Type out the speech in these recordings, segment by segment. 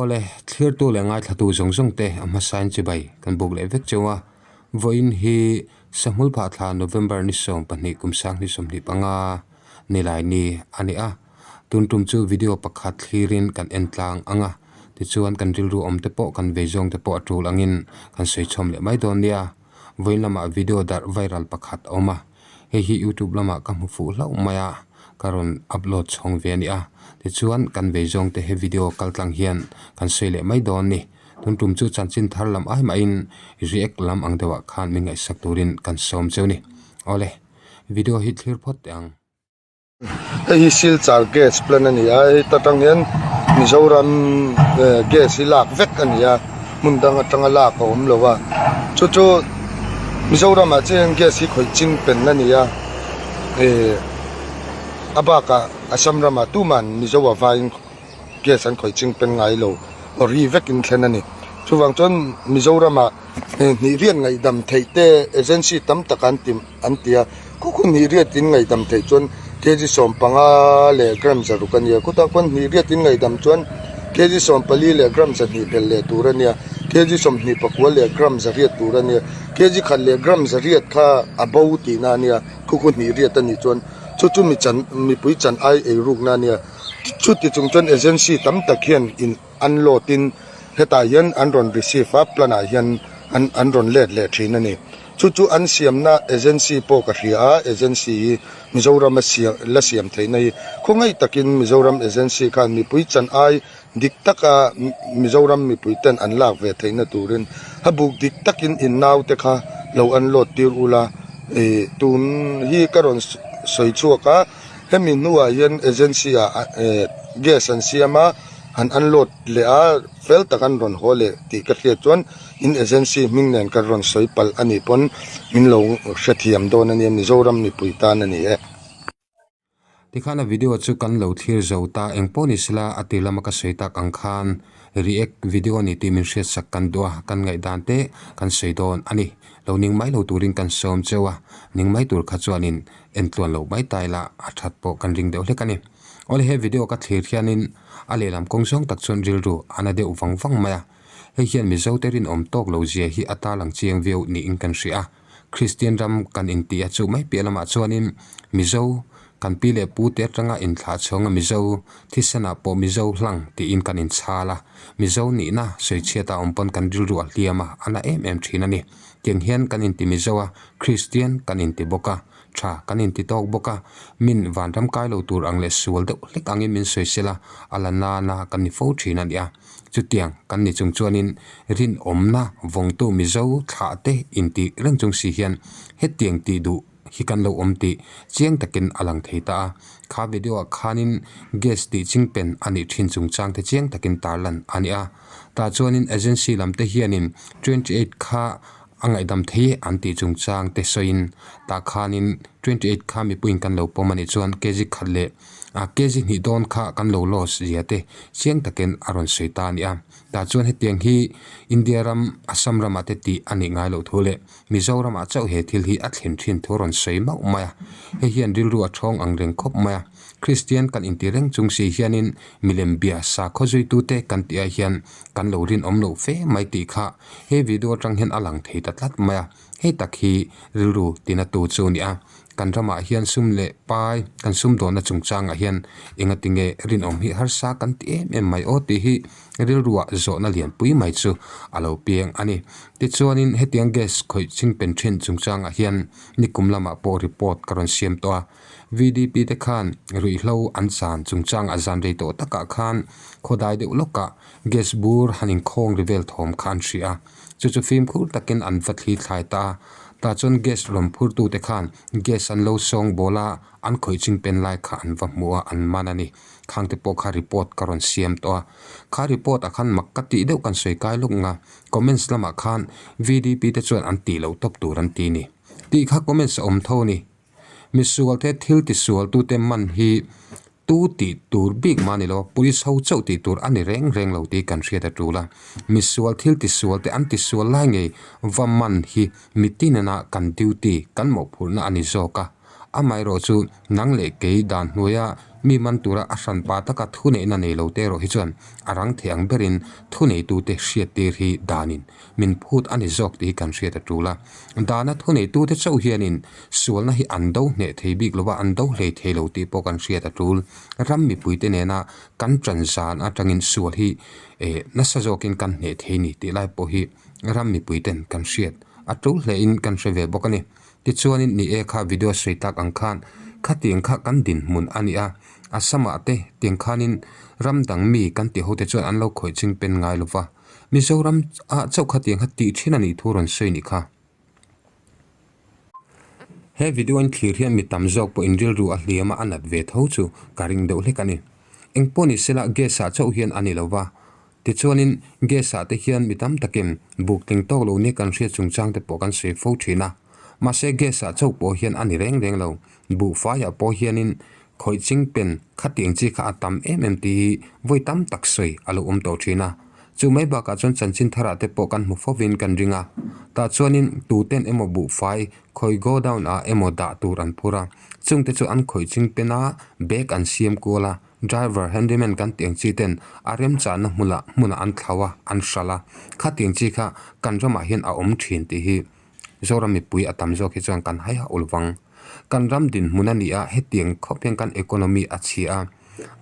Awle, thlirtu leh ngaithlatu zawng zawng te a hmasain chibai kan buk leh vek cheu a. Vawiin hi Sahmul Phahthla November ni 12 kum 2025 nilai ni a ni a. Tun tum chu video pakhat thlirin kan en tlang ang a, tichuan kan rilru awm te pawh kan vei zawng te pawh a tul angin kan sawi chhawm leh mai dawn nia. Vawiin lamah video darh viral pakhat a awm a, hei hi youtube lamah ka hmu fuh hlauh mai a, ka rawn upload chhawng ve a ni a. Tichuan kan vei zawng te he video kal tlang hian kan sawi leh mai dawn ni. Tun tum chu chanchin thar lam ai mahin react lam ang deuhah khan min ngaihsak turin kan sawm cheu ni. Awle, video hi thlir phawt teh ang. Hei hi Silchar gas plant a ni a heta tang hian Mizoram eh gas hi lak vek a ni a hmun dang atanga lak a awm lo a chu chu Mizoramah chian gas hi khawih ching pen a ni a eh a bakah Assam ramah tuman Mizo a vaiin gas an khawih ching pen ngai lo aw ri vekin thlen a ni chuvang chuan Mizoramah hnih riat ngaihdam theih te agency tam tak an ti an ti a khaw khaw hnih riat in ngaihdam theih chuan kg 15 leh gram 600 a nia khawtah khuan hnih riat in ngaihdam chuan kg 14 leh gram 200 belh leh tur a nia kg 24 leh gram 800 tur a nia kg khat leh gram 800 kha a bo tihna a nia khaw khaw hnih riat a nih chuan chu chu mi chan mipui chan ai ei rukna a nia chuti chung chuan agency tam tak hian in unload in hetah hian an rawn receive a plan ah hian an an rawn let leh thin a ni chu chu an siamna agency pawh ka hria a agency hi Mizoram a siam la siam theihna hi khawngaih takin Mizoram agency khan mipui chan ai dik taka Mizoram mipui ten an lak ve theihna turin a buk dik takin in naute kha lo unload tir ula ih tun hi ka rawn sawi chhuak a hemi hnuah hian agency ah eh gas an siam a. Han unload leh a, fel tak an rawn haw leh tih ka hriat chuan in agency hming nen ka rawn sawi palh a nih pawn min lo hrethiam dawn a nia Mizoram mipui tan a ni e. Tikhan a video chu kan lo thlir zo ta, engpawh ni sela a tir lama ka sawi tak ang khan react video a ni tih min hriatsak kan duh a, kan ngaihdan te kan sawi dawn a ni. Lo ning mai lo turin kan sawm cheu a, ning mai tur kha chuanin entluan lo mai ta ila a that pawh kan ring deuh hlek a ni. Awle he video ka thlir hianin a lehlam kawng zawng tak chuan rilru a na deuh vang vang mai a, hei hian Mizo te rinawm tawk lo zia hi a tarlang chiang viau niin kan hria a, Kristian ram kan intih a chu mai piah lamah chuanin Mizo kan pi leh pu te atanga inthlah chhawng a Mizo thisenah pawh Mizo hlang tiin kan inchhal a, Mizo nihna sawichhiat a awm pawn kan rilru a hliam a, a na em em thin a ni. Tiang hian kan inti Mizo a, Kristian kan inti bawk a. Tha kan inti tawk bawk a, min vanram kai lo tur ang leh sual deuh hlek angin min sawi sela, a la nana kan ni fo thin a nia. Chutiang kan ni chung chuanin rinawmna vawngtu Mizo thlah te intih reng chung si hian hetiang tih duh hi kan lo awm tih chiang takin a lang thei ta a. Kha video ah khanin gas tih chingpen a nih thin chungchang te chiang takin tarlan a ni a. Tah chuanin agency lam te hianin 28 kha A ngaihdam thei e an tih chungchang te sawiin tah khanin 28 kha mipuiin kan lo pawm a nih chuan kg khat leh ah kg hnih dawn kha kan lo loss zia te chiang takin a rawn sawi ta a ni a. Tah chuan hetiang hi India ram Assam ramah te tih a nih ngai loh thu leh Mizoramah chauh he thil hi a thlen thin thu a rawn sawi mauh mai a. Hei hian rilru a thawng ang reng khawp mai a. Kristian kan inti reng chung si hianin milem bia sakhaw zuitute kan tih ah hian kan lo rinawm loh fe mai tih kha he video atang hian a lang thei ta tlat mai a, hei tak hi rilru tina tu chu a ni a, kan ramah hian sum leh pai kan sum dawnna chungchangah hian engati nge rinawm hi harsa kan ti em em mai aw tih hi rilruah zawhna lianpui mai chu a lo piang a ni. Tichuanin hetiang gas khawih chingpen thin chungchangah hian nikum lamah pawh report ka rawn siam tawh a. VDP te khan ruihhlo an zan chungchang a zan rei tawh takah khan khawdai deuh lawkah gas bur han inkhawng ri vel thawm kha an hria a, chu chu fimkhur takin an va thli thlai ta a, tah chuan gas rawn phurtu te khan gas an lo sawng bawl a, an khawih ching pen lai kha an va hmu a, an man a ni. Khang te pawh kha report ka rawn siam tawh a, kha report ah khan mak ka tih deuh kan sawi kai lawk nga, comments lamah khan VDP te chuan an tih loh tawp tur an ti ni tih kha comments a awm tho a ni. Misualte thil tisualtute man hi tu tih tur bik mah a ni lo, police ho chauh tih tur a ni reng reng lo tih kan hriat a tul a. Misual thil tisualte an tisual lai ngei va man hi mitin ena kan duty, kan mawhphurhna a ni zawk a. Amaherawh chu nang leh kei dan hnuaia mi man tura a hranpa taka thuneihna nei lo te erawh hi chuan a rang thei ang berin thuneitute hriattir hi danin min phut a ni zawk tih hi kan hriat a tul a. Dana thuneitute chauh hianin sualna hi an do hneh thei bik lo va, an do hlei thei lo tih pawh kan hriat a tul. Ram mipuite nena kan ṭan zan aṭangin sual hi eh nasa zawkin kan hneh thei ni tih lai pawh hi ram mipuiten kan hriat a tul hlein kan hre ve bawk a ni. Tichuanin ni e kha video sawi tak ang khan khatiang kha kan dinhmun a ni a, a samah te tiang khanin ram dang mi kan tih hote chuan an lo khawih ching pen ngai lo va, Mizoram ah chauh khatiang kha tih thin a nih thu rawn sawi nih kha. He video in thlir hian mi tam zawk pawh in rilru a hliam a a nat ve tho chu ka ring deuh hlek a ni. Engpawh ni sela gas ah chauh hian a ni lo va, Tichuanin, gas-ah te hian mi tam takin buk tling tawk lo nia kan hriat chungchang te pawh kan sawi fo thin a. Mahse, gas-ah chauh pawh hian a ni reng reng lo. Buhfaiah pawh hianin khawih ching pen khatiang chi kha a tam em em tih hi vawi tam tak sawi a lo awm tawh thin a. Chu mai bakah chuan chanchin tharah te pawh kan hmu fovin kan ring a. Tah chuanin tuten emaw buhfai khawih godown-ah emaw dah tur an phur a. Chungte chu an khawih ching pen a, bag an siam kual a. Driver, handyman kan tih ang chi ten a remchahna hmunah hmunah an thlau a, an hralh a. Khatiang chi kha kan ramah hian a awm thin tih hi Zoram mipui a tam zawk hi chuan kan hai hauh lovang. Kan ram dinhmun a ni a, hetiang khawp hian kan economy a chhia a.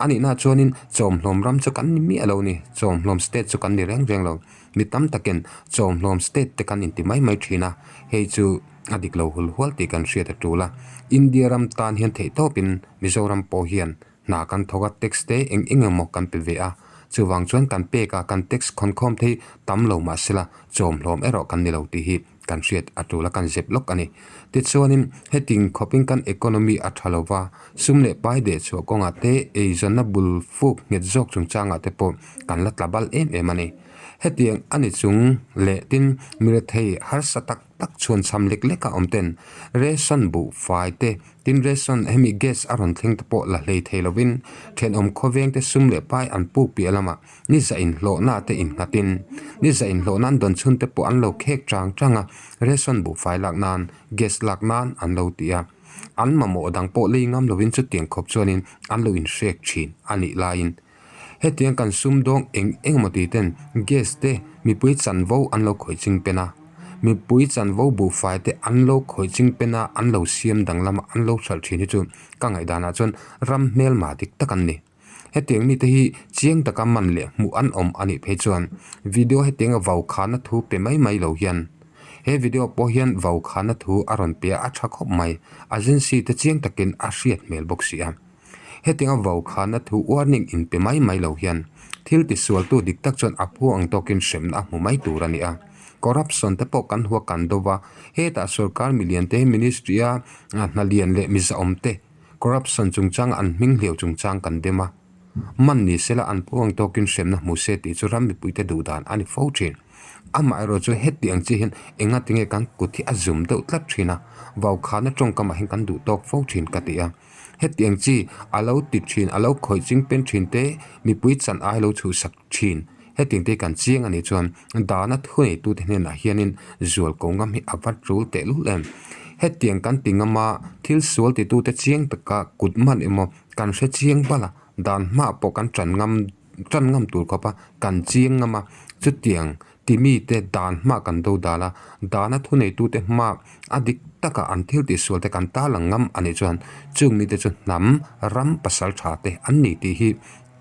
A nihna chuanin chawmhlawm ram chu kan ni miah lo ni, chawmhlawm state chu kan ni reng reng lo. Mi tam takin chawmhlawm state te kan inti mai mai thin a, hei chu a dik lo hul hual tih kan hriat a tul a. India ram tan hian theihtawpin Mizoram pawh hian hna kan thawk a, tax te eng eng emaw kan pe ve a, chuvang chuan kan pek a, kan tax khawnkhawm thei tam lo mah sela chawmhlawm erawh kan ni lo tih hi kan hriat a tul a, kan zep lawk a ni. Tichuanin hetiang khawpin kan economy a tha lo va, sum leh pai deh chhuah kawngah te eizawnna bul fuk nghet zawk chungchangah te pawh kan la tla bal em em a ni. Hetiang a ni chung leh tin mirethei harsa tak tak chhuanchham lek lek a awm ten ration buhfai te tin ration hemi gas a rawn thleng te pawh la hlei thei lovin thenawm khawveng te sum leh pai an puk piah lamah ni zah inhlawhna te innghatin ni zah inhlawhna an dawn chhun te pawh an lo khek chang chang a ration buhfai lak nan gas lak nan an lo ti a an mamawh dang pawh lei ngam lovin chutiang khawp chuanin an lo inhrek thin a nih laiin. Hetiang kan sumdawng eng eng emaw tih ten gas te mipui chanvo an lo khawih ching pen a, mipui chanvo buhfai te an lo khawih ching pen a, an lo siam danglam a, an lo hralh thin hi chu ka ngaihdanah chuan ram hmelma dik tak an ni. Hetiang mite hi chiang taka man leh hmuh an awm a nih phei chuan video hetianga vaukhana thu pe mai mai lo hian he video pawh hian vaukhana thu a rawn pe a, a tha khawp mai. Agency te chiang takin a hriat hmel bawk si a. Hetianga vaukhana thu warning in pe mai mai lo hian thil tisualtu dik tak chuan a phu ang tawkin hremna a hmu mai tur a ni a. Corruption te pawh kan hua kan do va, hetah sorkar milian te, ministry a hna lian leh mizaawm te corruption chungchanga an hming hliau chungchang kan dem a. Man ni sela an phu ang tawkin hremna hmu se tih chu ram mipuite duh dan a ni fo thin. Amaherawh chu heti ang chi hian enga tinge kan kut hi a zum deuh tlat thin a, vaukhana tawngkamah hian kan duh tawk fo thin ka ti a. Hetiang chi a lo ti thin, a lo khawih ching pen thin te, mipui chan ai lo chhuhsak thin. Hetiang te kan chiang a nih chuan dana thuneitute hnenah hianin zual ko ngam hi a va tul tehlul em. Hetiang kan ti ngam a, thil sual titute chiang taka kut man emaw kan hre chiang bal a, dan hmaah pawh kan tan ngam tan ngam tur khawp a, kan chiang ngam a, chutiang Ti mite dan hma kan do dal a, dana thuneitute hma a dik taka an thil tihsual te kan tarlang ngam a nih chuan chung mite chu hnam ram pasal tha te an ni tih hi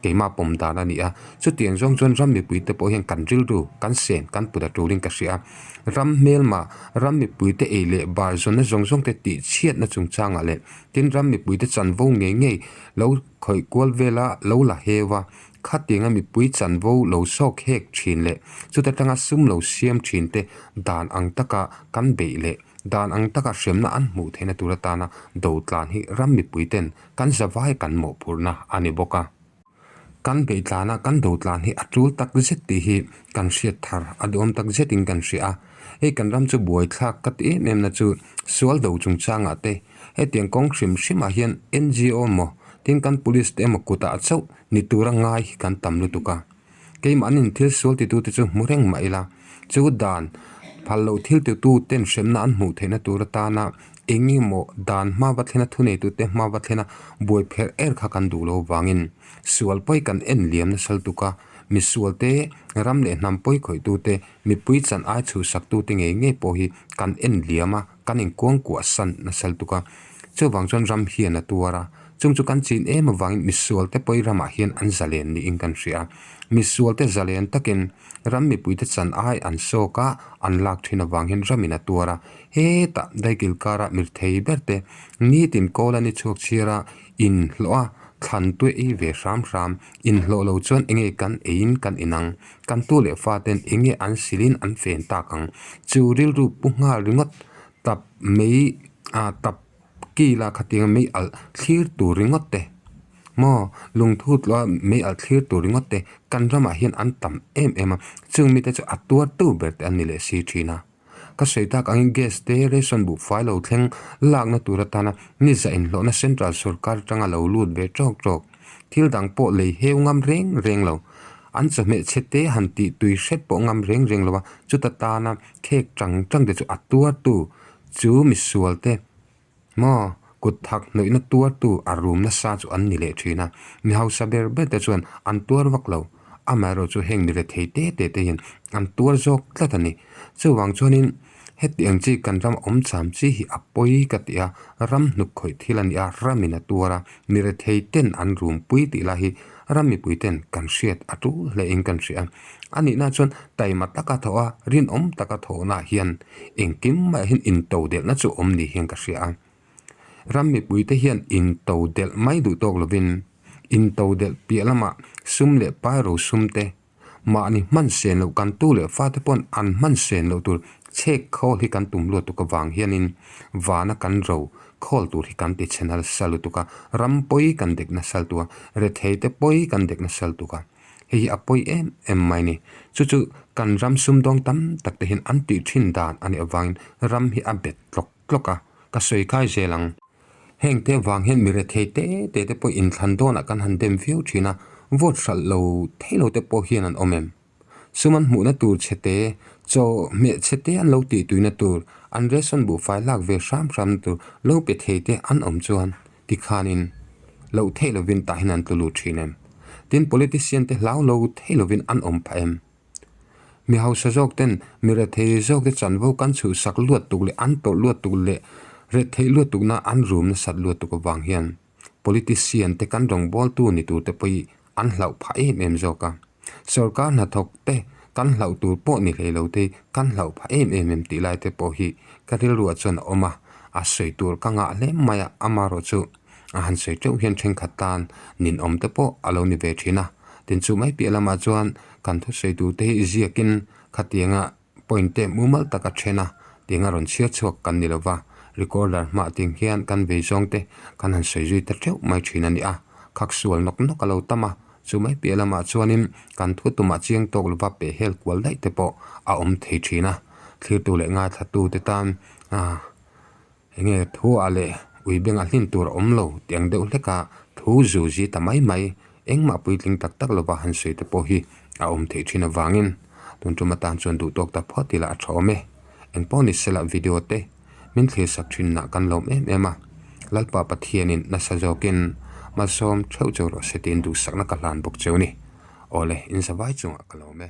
keimah pawm dan a ni a. Chutiang zawng chuan ram mipuite pawh hian kan rilru, kan sen, kan put a tulin ka hria a. Ram hmelma, ram mipuite ei leh bar zawnna zawng zawng te tih chhiatna chungchangah leh tin ram mipuite chanvo ngei ngei lo khawih kual vela lo la heu a, Khatianga mipui chanvo lo sawk hek thin leh chuta tanga sum lo siam thin te dan ang taka kan beih leh dan ang taka hremna an hmuh theihna tur atana do tlan hi ram mipui ten kan zavai kan mawhphurhna a ni bawk a. Kan beih tlana kan do tlan hi a tul tak zet tih hi kan hriat thar a duhawm tak zetin kan hria a. Hei kan ram chu buaithlak ka ti em em na chu sual do chungchangah te hetiang kawng hrim hrimah hian NGO emaw tin kan police te emaw kutah chauh ni tura ngai hi kan tam lutuk a. Keimahnin thil sual titute chu hmu reng mah ila, chu dan Phal loh thil titu ten hremna an hmuh theihna tur atana eng emaw dan hma va thlena thuneitute hma va thlena buai pherh er kha kan duh lo vangin sual pawi kan en liam nasal tuk a, misualte ram leh hnam pawi khawihtute mipui chan ai chhuhsaktute ngei ngei pawh hi kan en liam a, kan inkuangkuah san nasal tuk a. Chuvang chuan ram hian a tuar a, chung chu kan chin em avangin misualte pawi ramah hian an zalen niin kan hria a, misualte zalen takin Ram mipuite chan ai an sawk a, an lak thin avang hian ramin a tuar a. Hetah daikil kara mirthei ber te nitin kawl a ni chhuak chhiar a, inhlawh a, thlan tue ei ve hram hram. Inhlawh lo chuan enge kan eiin kan inang, kan tu leh fa ten enge an silin an fen tak ang. Chu rilru pu nghal ringawt tap mai ah tap Kila khatiang mei alh thlir tur ringawt te maw lungthu tlawh a mei alh thlir tur ringawt te kan ramah hian an tam em em a chung mite chu a tuar tu ber te an ni leh si thin a ka sawi tak angin gas te ration buhfai lo thleng lakna tur atana ni zah inhlawhna central sorkar atanga lo lut ve tawk tawk thil dang pawh lei heu ngam reng reng lo an chawhmeh chhe te han tih tui hret pawh ngam reng reng lo a chuta tana khek tang tang te chu a tuar tu chu misual te. Maw, kut thak hnawihna tuartu a rum nasa chu an ni leh thin a, mi hausa ber ber te chuan an tuar vak lo. Amaherawh chu heng mi rethei te te te hian an tuar zawk tlat a ni. Chuvang chuanin hetiang chi kan ram awm cham chi hi a pawi ka ti a, ram hnuk khawih thil a ni a, ramin a tuar a, mi rethei ten an rum pui tih lai hi ram mipui ten kan hriat a tul hle in kan hria a. A nihna chuan taima taka thawh a, rinawm taka thawhnaah hian Engkim maiah hian intodelhna chu awm ni hian ka hria a. Ram mipuite hian intodelh mai duh tawk lovin intodelh piah lamah sum leh pai ro sum te mahni hman sen loh kan tu leh fate pawn an hman sen loh tur chhek khawl hi kan tum luat tuk avang hianin vana kan ro khawl tur hi kan ti chhe nasa lutuk a, ram pawi kan dek nasa lutuk a, rethei te pawi kan dek nasa lutuk a. Hei hi a pawi em em mai ni. Chu chu kan ram sumdawng tam tak te hian an tih thin dan a nih avangin ram hi a bet tlawk tlawk a, ka sawi kai zel ang. Heng te vang hian mi rethei te te te pawh inthlan dawnah kan han dem viau thin a, vote hralh lo thei lo te pawh hian an awm em? Sum an hmuhna tur chhe te, chaw hmeh chhe te an lo tih tuina tur, an ration buhfai lak ve hram hramna tur lo pe thei te an awm chuan Tikhanin loh theih lovin tah hian an tlu lut thin em? Tin, politician te hlau lo theih lovin an awm phah em? Mi hausa zawk ten mi rethei zawk te chanvo kan chhuhsak luat tuk leh an tawrh luat tuk leh retheih luat tukna an rum nasat luat tuk avang hian politician te kan rawngbawltu ni tur te pawh hi an hlauh phah em em zawk a. Sorkar hnathawk te kan hlauh tur pawh ni hlei lo te kan hlauh phah em em em tih lai te pawh hi ka rilruah chuan a awm a, a sawi tur ka ngah hle mai a, amaherawh chu a han sawi teuh hian thenkhat tan ninawm te pawh a lo ni ve thin a. Tin chu mai piah lamah chuan kan thusawi tur te hi ziakin khatianga Point te mumal tak a then a, tiang a rawn chhiar chhuak kan ni lova, recorder hmah ting hian kan vei zawng te kan han sawi zui ta teuh mai thin a ni a, khak sual nawk nawk a lo tam a, chu mai piah lamah chuanin kan thu tumah chiang tawk lova peh hel kual daih te pawh a awm thei thin a, thlirtu leh ngaithlatu te tan ah. Enge thu ah leh ui beng a hlin tur a awm lo tih ang deuh hlek a, thu zu zi ta mai mai, engmah puitling tak tak lova han sawi te pawh hi a awm theih thin avangin tun tum atan chuan duh tawk ta phawt ila a tha awm e. Engpawh ni sela video te min thlir sak thin ah kan lawm em em a, Lalpa Pathianin nasa zawkin malsawm theuh cheu rawh se tiin duhsakna ka hlan bawk cheu ni. Awle, in zavai chungah ka lawm e.